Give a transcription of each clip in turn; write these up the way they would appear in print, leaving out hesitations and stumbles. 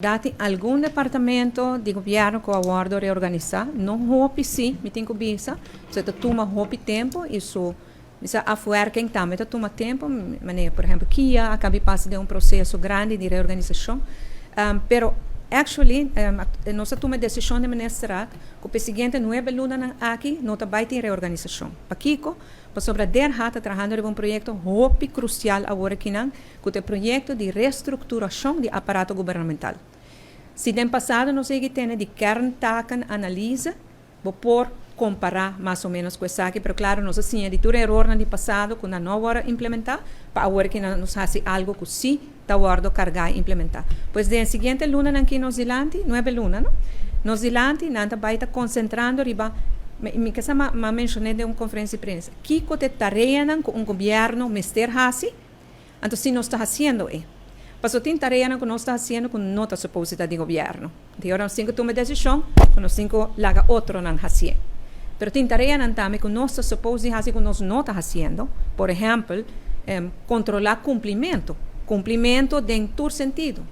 Tin algun departamento di gobierno cu a wordo reorganisa, no hopi si, mi tin cu bisa, e ta tuma hopi tempo, esey afwerking tambe ta tuma tempo, manera, por ehempel, KIA a caba di pasa den un proceso grandi di reorganisacion, pero actually, nos a tuma decision di ministerraad cu e siguiente 9 luna aki no ta bay tin reorganisacion. Pakico? Pasobra DERHA ta trahando riba un proyecto hopi crucial awor aki nan, cu ta e proyecto di restructuracion di aparato gubernamental. Si den pasado nos a tene di kerntakenanalyse, bo por compara mas o menos cu esaki, pero claro, nos a siña di tur error di pasado cu no a wordo implementa, pa awor cu nos haci algo cu si ta wordo carga y implementa. Pues den siguiente luna aki nos dilanti, 9 luna, no? Nos dilanti, nan ta bay ta concentrando riba mi kier a menciona den un conferencia di prensa. Kico ta e tarea cu un gobierno mester hasi, anto si nos ta haciendo e. Paso tin tarea cu nos ta haciendo cu no ta supposed di gobierno. Di ora nos tin cu tuma decision, cu nos tin cu laga otronan haci. Pero tin tarea tambe cu nos ta supposed di haci cu nos no ta haciendo. Por ehempel, controla cumplimento. Cumplimento den tur sentido.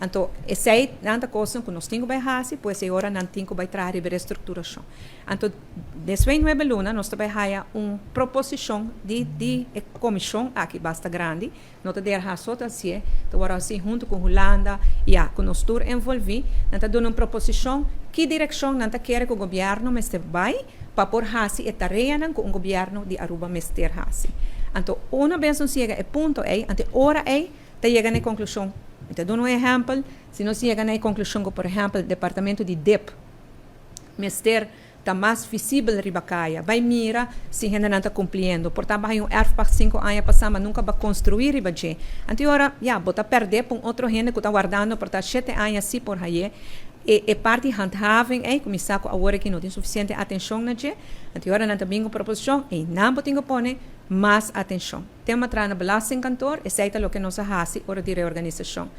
Anto, esey ta cos cu nos tin cu bay haci, pues awor nan tin cu bay traha restructuracion. Anto, despues 9 luna, nos tambe tin un proposicion di comision aki basta grandi, no ta DERHA so ta haci, awor asina, hunto cu Hulanda, y ya, cu nos tur envolvi, nan ta duna un proposicion, ki direccion nan ta kier cu gobierno mester bay, pa por hasi e tarea cu un gobierno di Aruba mester hasi. Anto, un bes nos yega e punto ey, anto ora ey, ta yega na conclusion. Anto, duna un ehempel, si nos yega na conclusion cu, por ehempel, departamento di DIP, mester ta mas visibel riba caya. Bay mira si hende no ta cumpliendo. Por ta un erfpacht 5 aña pasa, mas nunca bay construi riba dje. Anto ora, ja, bo ta perde pa un otro hende cu ta wardando por ta 7 aña si por haye. E parti handhaving ey, cuminsa cu awor cu no tin suficiente atencion na dje. Anto ora nan tambe cu proposicion y nan bo tin cu pone mas atencion. Tema tra na belastingkantoor, esey ta loke nos a hasi ora di reorganisacion.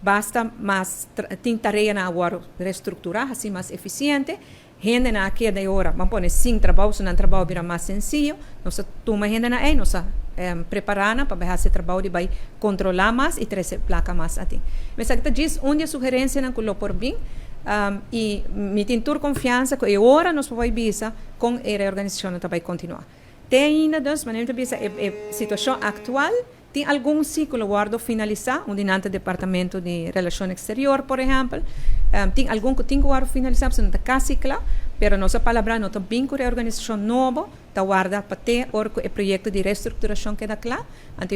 Basta mas tin tarea nan awor restructura, asina mas eficiente. Hende nan keda ora, ban pone sin trabou, so nan trabou bira mas sencillo. Nos tuma hende nan ey, nos prepara nan pa haci trabou di bay controla mas y trece placa mas ati. Mas aki ta djis un di sugerencia nan cu lo por bin y mi tin tur confiansa cu ora nos por bisa cu e reorganisacion ta bay continua. Te ainda, dus, manera bisa e situacion actual, tin algun ciclo wordo finalisa, unda nan departamento di Relacion Exterior, por ehempel, tin algun cu tin cu wordo finalisa, no ta casi cla, pero nos palabra no ta bin cu reorganisacion nobo, ta warda pa te ora cu e proyecto di restructuracion keda cla.